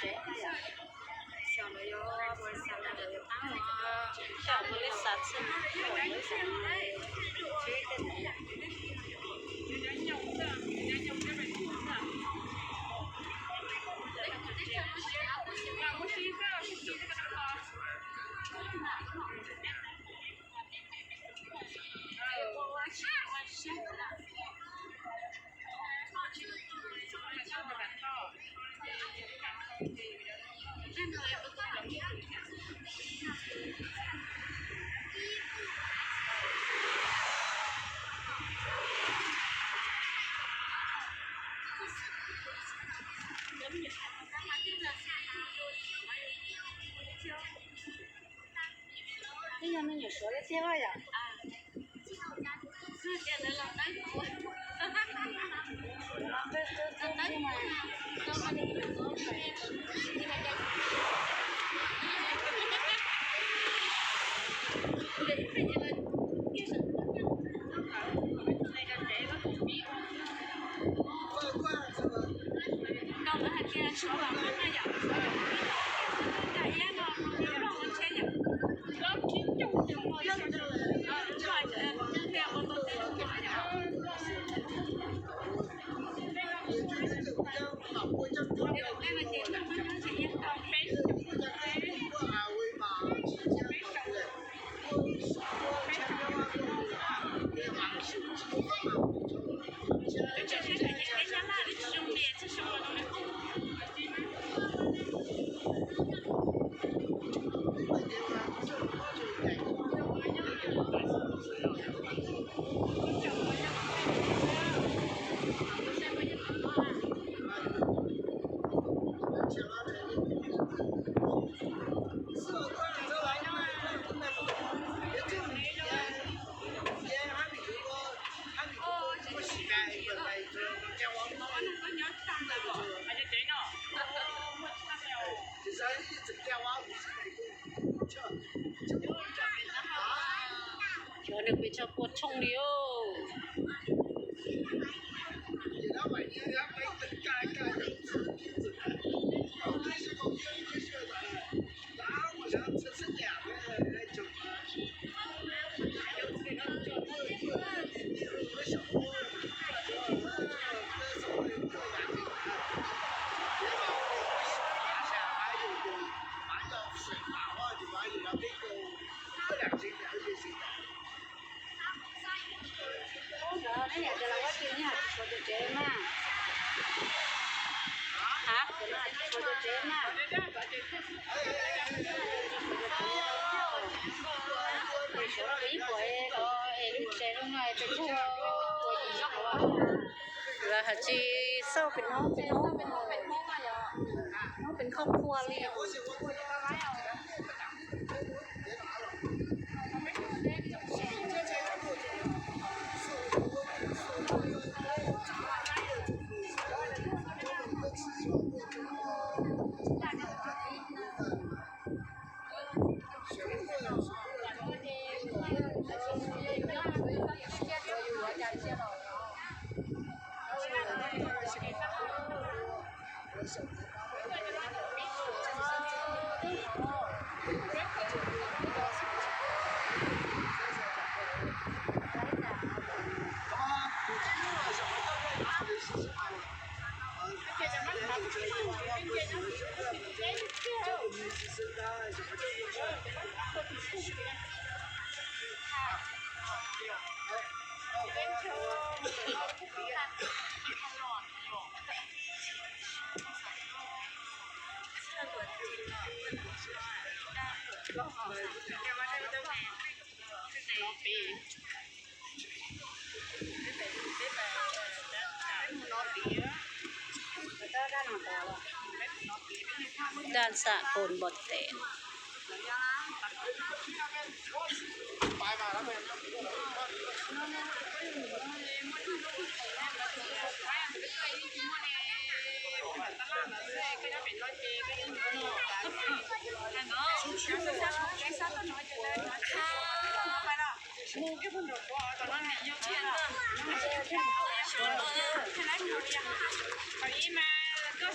Xyov lawv yuav, xyov lawv yuav pab os. Xyov lawv xav txog. Twb yog me nyuam suav tiag tiag yom. Cov nws pes tsawg pua tshooj li os. Ntawd neb yam tias los ua tsis nyob tsis tshuav tus tsev mas. Av, tsis tshuav tus tsev mas. Tes suav ib puas ko es lub tsev zoo no pes tsawg, puas yim los hais tsis xauj pem no, pem no, pem no, pem no, pem no, pem no, pem no li. Daj xam kos npos tes. Mus kiag puag nram qhuav tom no nim yog tiag na. Qhov ib mas